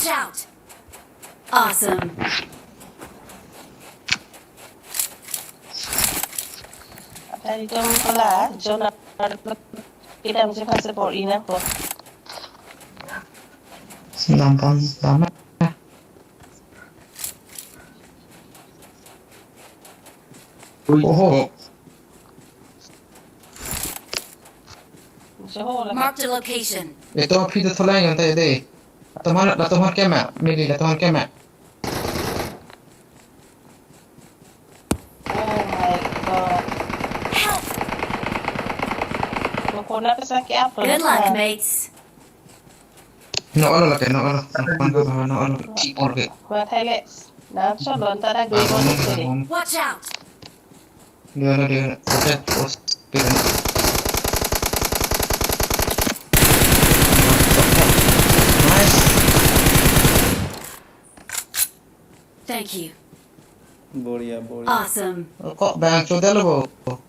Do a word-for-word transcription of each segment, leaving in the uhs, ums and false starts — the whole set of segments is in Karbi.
out! Awesome! Tadi jom pala, jom na, kita mesti passport ina ko. Senang kan, lama. Ui, oho. Marked a location. Ito, phi to tholang yan tayo de. Latum aphan, latum aphan kema, mili latum aphan kema. Oh my God. Help! Lo kona pesa ke apa? Good luck, mates. No alo lake, no alo. Pan ka ba, no alo. Chipor ke. Wa thai le. Na so don ta da gre. Ba, bon ba, sini. Bon. Watch out! Dia na, dia na. Oke, terus. Dia na. Nice. Thank you. Boria, boria. Awesome. Kok bang sudah lo bo.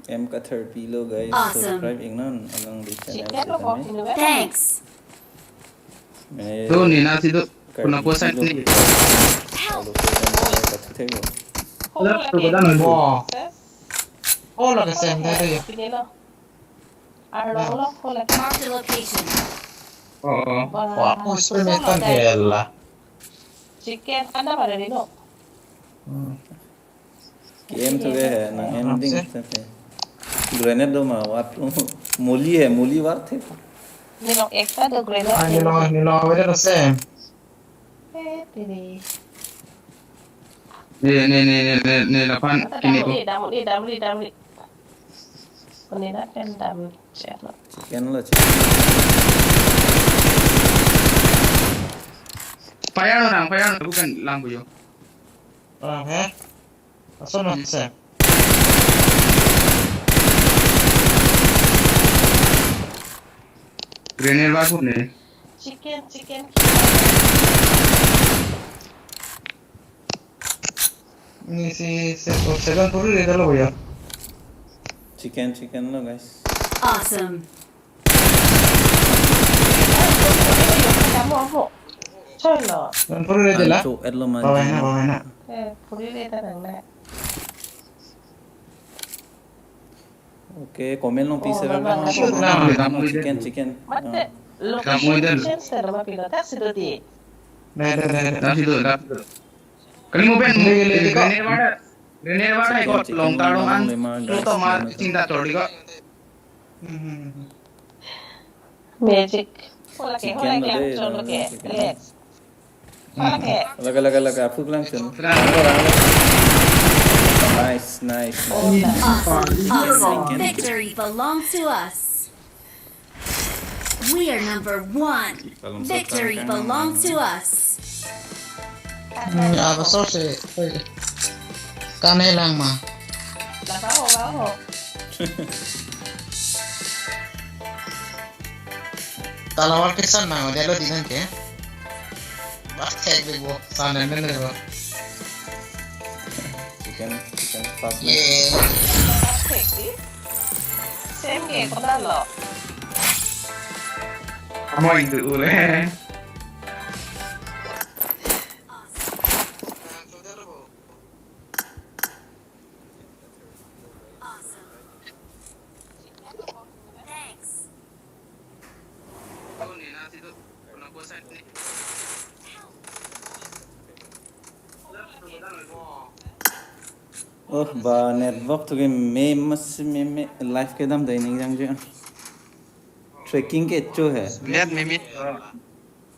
M ka thirty lo, guys. Awesome. Subscribe ingnon along di channel. Chicken lo kita kok ni. Ini, guys. Thanks. Eh, tu ni nasi tu. Kena puasa ni. Help. Kalau kita tak tahu. Hello, tu kita nunggu. Wah. Oh, lo kesen tadi ya. Sini lo. Arlo lo ko lagi. Marked a location. Oh, oh. Wah, aku eksperimentan ya lah. Chicken, anda pada dino. Hmm. Game tu ke nang ending. Apa sih? Grenade do ma, what? Moli hai, moli what hai? Nilong ekta do grenade. Ah, nilong, nilong, whether the same. Eh, tiri. Ni, ni, ni, ni, ni, ni, lapan, kini ko. Damri, damri, damri, damri. Kuni na pen damri. Chicken lo, chicken. Fire lo nang, fire lo, bukan lampu yo. Orang, eh? Asal nang, sir. Grenade bagus ni. Chicken, chicken. Ni si se-, oh, seven puri re dalo ya. Chicken, chicken lo, guys. Awesome. Kamu apa? Chalo. Seven puri re dala. Ancho, et lo. Bawa na, manjina. Bawa na. Eh, puri re ta nang na. Okay, comment long piece. Oh, era memang lang. Sure, lang, lang, chicken, lang. Chicken. Mate, ah. Kamu itu. Location sa nama pilo, tak sido di. Dah, dah, dah, dah. Dah sido, dah sido. Kali mo pen, grenade, grenade, grenade, grenade, chicken, ikot chicken, long tarong an, long lima, guys, luto mar, grenade. Cinta chori ko. Hmm. Magic. Hola ke, chicken hola ke, lo de, cholo ke. Chicken. Let's. Hola ke. Laga, laga, laga, aphu lang chun. Rang. Rang, rang, rang. Nice, nice, nice. Awesome, awesome. Chicken. Victory belongs to us. We are number one. Victory belongs to us. Hmm, apa so si, oi. Kane lang ma. Lah, baho, baho. Talawar kesan ma, dia lo dinan ke. Bas kayak bego, sana mana lo. Chicken, chicken fast. Yeah. Same ke, kota lo. Kamu itu ule. Oh, ba network tu ke me mas me me live kedam dai ning jang je. Tracking kecho he. Net mimi.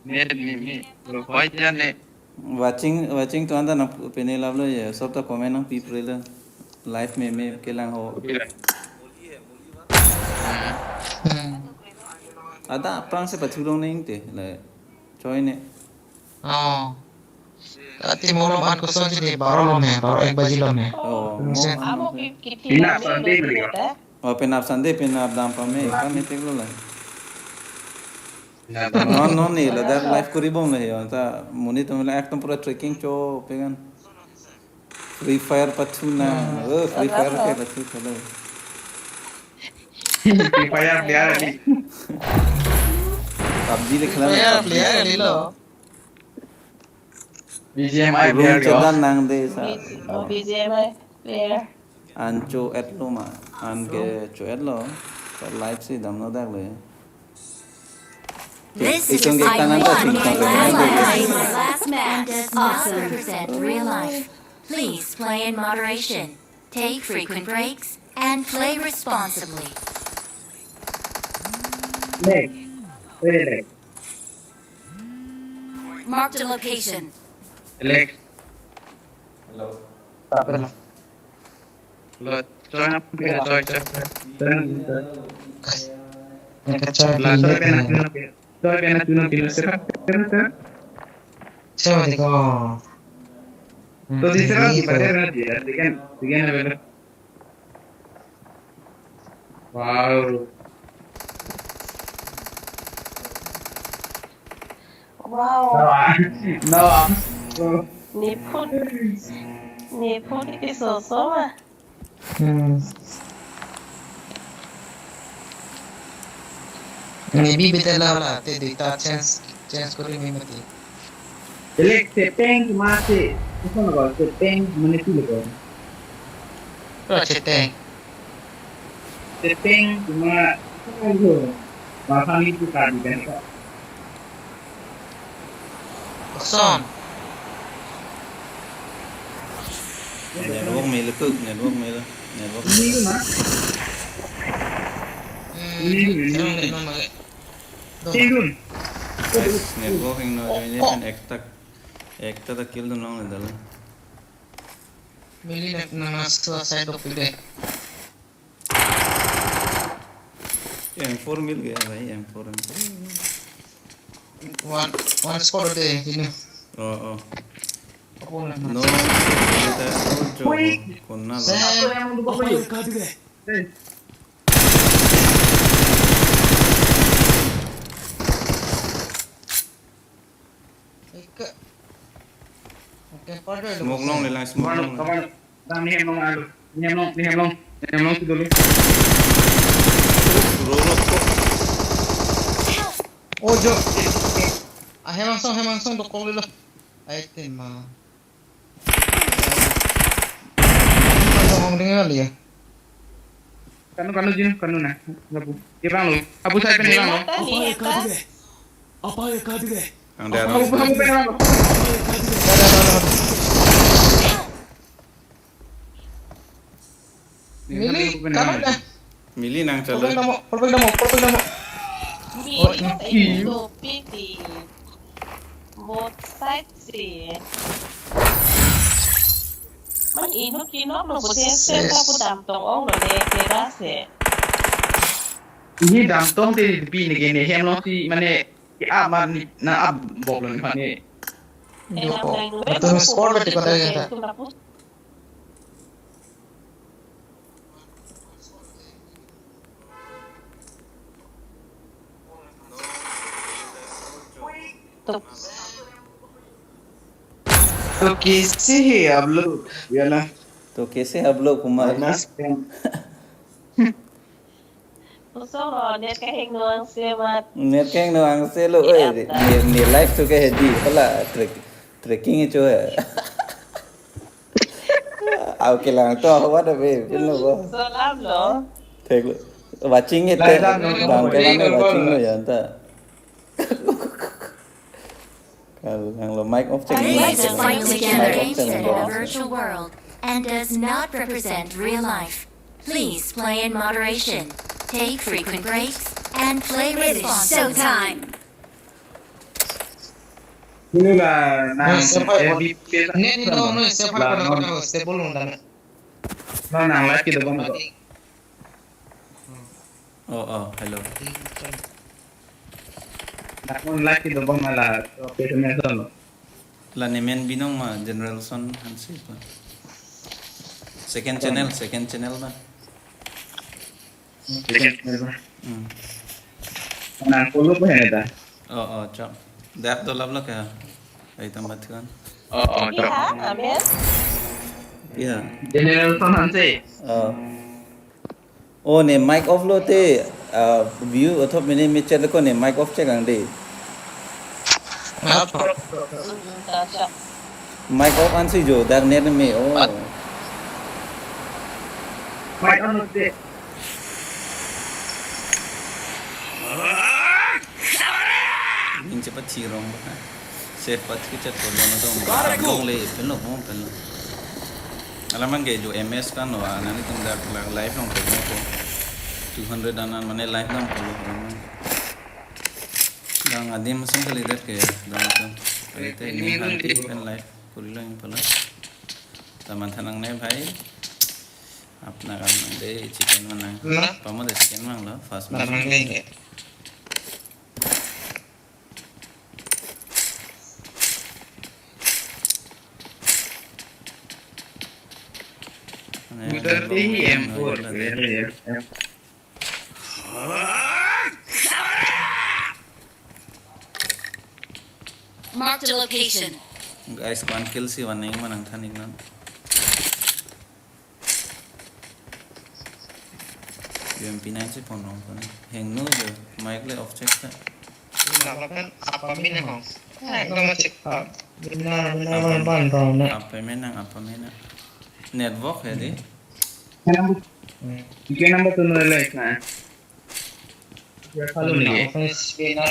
Net mimi. Lo koi dia net. Watching, watching tu anda nang pine lap lo ye. Sob ta comment nangpi pre lo. Live meme kelang ho. Okay. Hmm. Ada aphrang si pathu dong neng te. Le. Choi ne. Oh. Ati mo lo man koson si di baro lo me, baro ek baji lo me. Oh, mo. Amo ki, ki, ki, ina Sunday ni ka. Oh, penap Sunday, penap dam pame, kami tek lo la. Non, non, ni la dak live kori bom la he, ta monit atum la ekdom pura tracking cho pegan. Free Fire pathu na, oh, Free Fire ke pathu thalo. Free Fire biar ni. PUBG le khela na player, PUBG player le. Lelo. B G M I room player yo. Chedan nang de sa. B G, oh, B G M I player. An cho-et lo ma. An ke cho-et lo. Sa live si damlo dak le. This is isong ke kanan ta sing tong. Last match. Awesome. Represent real life. Please play in moderation. Take frequent breaks and play responsibly. Next. Where next? Marked a location. Alex. Hello. Hello. Hello. Choi, choi, choi. Choi, choi. Choi, choi. Choi, choi. Choi, choi. Choi, choi. Choi, choi. To, di sera di pader na dia, di kan, di kan na bela. Wow. Wow. No, ah. No, ah. Nipun. Nipun ke soso ah. Hmm. Maybe beta la la te duita chance, chance kori me mati. Elek sepeng cuma si, kusana ko sepeng mane tu ko. Oh, sepeng. Sepeng cuma itu bahkan itu tadi kan ko. Son. Network mele tu, network mele, network. Ini mele. Mana? Hmm, ini, ini, ini. Ini. Guys, network hingno, ini kan ekta, ekta ta kill dun long le dal. Mili nak nang asa side of the. M four मिल गया भाई, M four, M four. One, one squad होते हैं, you know. Oh, oh. Apa nak? No, kita tu jo, kona la. Sam. Apa yang kaduge? Eka. Oke, pada smoke long le lang, smoke long le. Kawan, kawan. Bang, ni hem long alu. Ni hem long, ni hem long. Ni hem long si dulu. Ro, ro, ro. Oh, jo. Ah, hem langsung, hem langsung dokok le lo. Ai, tema. Langsung hong ding kali ya. Kanu, kanu jin, kanu na. Labu. Dia bang lo. Abu saya pen bang lo. Apa ya kaduge? Apa ya kaduge? Yang dia. Abu, abu pen bang lo. Mili, kamu dah. Mili nang chala. Purple damo, purple damo, purple damo. Mili, oh, iyo. Itu piti. Both side si. Man inut kinok lo bote sel ka pu damtong ong lo le kera se. Ini damtong te pi ne ke ne hem lo si mane ke up man na up bok lo mane. Elang dang lo. Betul sport betul kota ya. तो कैसे है आप लोग? या ना? तो कैसे आप लोग, Kumar? Minus ten. Osoro, net kahingno angse mat. Net kahingno angse lo, eh, net, net live tu ke hedi, pala track, tracking itu eh. Au kelang to, what a babe, pin lo bo. Salam lo. Thek lo. Watching it, bang ke bang watching lo ya anta. Kalang lo, mic off check. Players are finally gathering in a virtual world and does not represent real life. Please play in moderation, take frequent breaks, and play responsibly. It is showtime. Ini la nang F B P. Net no, no, stable, no, stable, no, no. No, nang live kita bang. Oh, oh, hello. Nang live kita bang la, oke, sama sama. La nemen binong ma, General Son Hanse pa. Second channel, second channel ba. Second channel ba. Hmm. Nang follow ko hai ta. Oh, oh, chok. Dak do lab lo ka. Ai tam bat kan. Oh, oh, chok. Iya, amen. Iya. General Son Hanse. Oh. Oh, ne mic off lo te, ah, view athop mene me chat ko ne mic off check ang de. Mic off ansi jo, dak net me o. Mic on de. Ning cepat cirong ba. Cepat kita tolong dong. Long le, pelo, pelo. Alamang ke jo M S kan lo, nani tum dak live long pelo ko. Two hundred anan mane live long pelo. Dang adim masang kali dak ke, dang tum. Kali te ini nanti pen live kurilo yang pelo. Teman tenang ne bhai. Apna kan nang de chicken manang. Na? Pamo de chicken mang lo, fast. Manang de ke. Udah di M four. Marked a location. Guys, one kill si one nang manang than iknon. U M P nine si pon rong pon. Hengno jo, mic le off check ta. Ina lapen apa mina hong? Ai, no ma check. Ah, mina, mina apa ban rong na. Apa mina, apa mina. Network ya di. Number, hmm. Tiga number tuh nolai na. Ya kalau nih. Apa mina,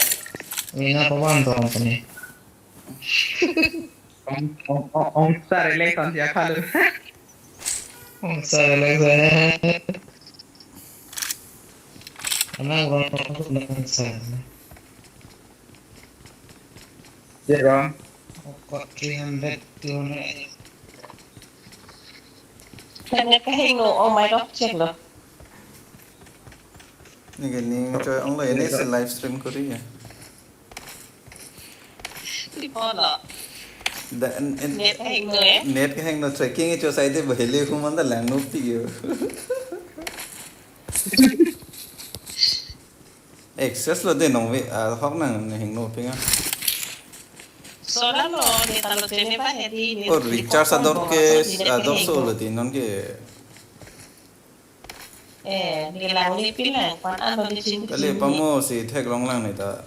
mina apa ban rong pon ni. Ong, ong, ong, ong sar election ya kalau. Ong sar election. Anang rong rong sar. Ya, Bang. Kok three hundred, two hundred. Kan ya kahing no, oh my God, check lo. Neke ning choi ong lo, ini si live stream kori ya. Di polo. Da, en, en, net kahing no eh? Net kahing no, tracking icho sai de baheli human da lang no pi yo. Access lo de nong ve, ah, hok nang ne hing no pinga. Solar lo, net alo tene ba hedi, net. Oh, recharge ador ke, ador so lo di non ke. Eh, ni lang ni pin lang, kwan ano di chin. Kali pamo si thek long lang ni ta.